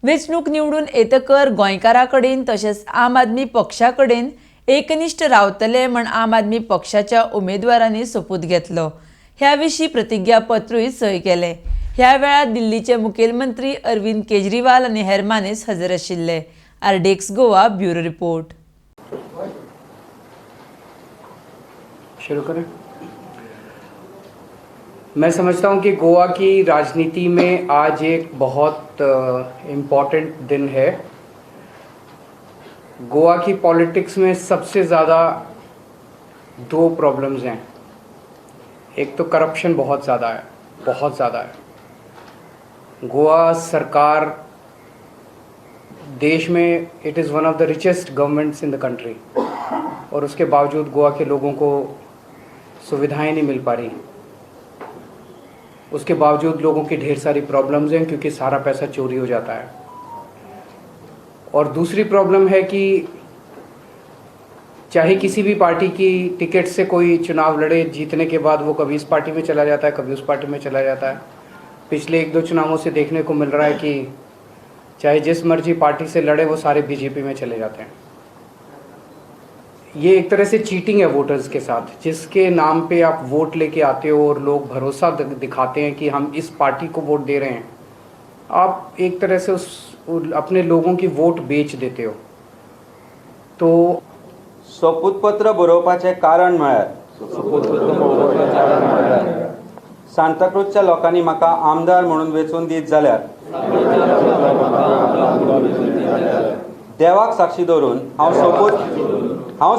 वेंचणूक निवडून येतकर गोंयकारां कडेन तशेंच आम आदमी पक्षा कडेन एकनिश्ठ रावतले म्हण आम आदमी पक्षाच्या उमेदवारांनी सोपूत घेतलो. ह्या विशीं प्रतिज्ञापत्रूय सय केलें. ह्या वेळार दिल्लीचे मुखेलमंत्री अरविंद केजरीवाल आनी हेर मानेस्त हजर आशिल्ले. RDX Goa bureau report. शुरू करें। मैं समझता हूं कि गोवा की राजनीति में आज एक बहुत इम्पोर्टेंट दिन है। गोवा की पॉलिटिक्स में सबसे ज़्यादा दो प्रॉब्लम्स हैं। एक तो करप्शन बहुत ज़्यादा है, बहुत ज़्यादा है। गोवा सरकार देश में it is one of the richest governments in the country और उसके बावजूद गोवा के लोगों को सुविधाएं नहीं मिल पा रही। उसके बावजूद लोगों की ढेर सारी प्रॉब्लम्स हैं, क्योंकि सारा पैसा चोरी हो जाता है। और दूसरी प्रॉब्लम है कि चाहे किसी भी पार्टी की टिकट से कोई चुनाव लड़े, जीतने के बाद वो कभी इस पार्टी में चला जाता है, कभी उस पार्टी में चला जाता है। पिछले एक दो चुनावों से देखने को मिल रहा है कि चाहे जिस मर्जी पार्टी से लड़े, वो सारे बीजेपी में चले जाते हैं। ये एक तरह से चीटिंग है वोटर्स के साथ। जिसके नाम पे आप वोट लेके आते हो और लोग भरोसा दिखाते हैं कि हम इस पार्टी को वोट दे रहे हैं, आप एक तरह से उस अपने लोगों की वोट बेच देते हो। तो सोपूतपत्र बरोवपाचें कारण म्हळ्यार सांताक्रूजच्या लोकांनी म्हाका आमदार म्हणून वेंचून दीत जाल्यार देवाक साक्षी दवरून हांव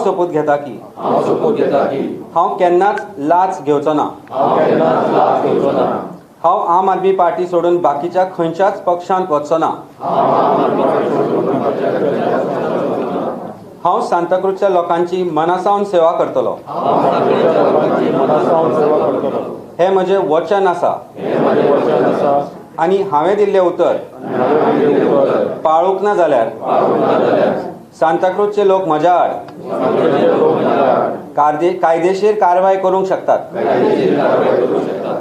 सोपूत घेता की हांव केन्नाच लाच घेवचो ना। हांव आम आदमी पार्टी सोडून बाकीच्या खंयच्याच पक्षांत वचचो ना। हांव सांताक्रूजच्या लोकांची मनासावन सेवा करतलो, हें म्हजें वचन आसा आनी हांवें दिल्लें उतर पाळूंक ना जाल्यार सांताक्रूजचे लोक म्हज्या आड कायदेशीर कारवाय करूंक शकतात।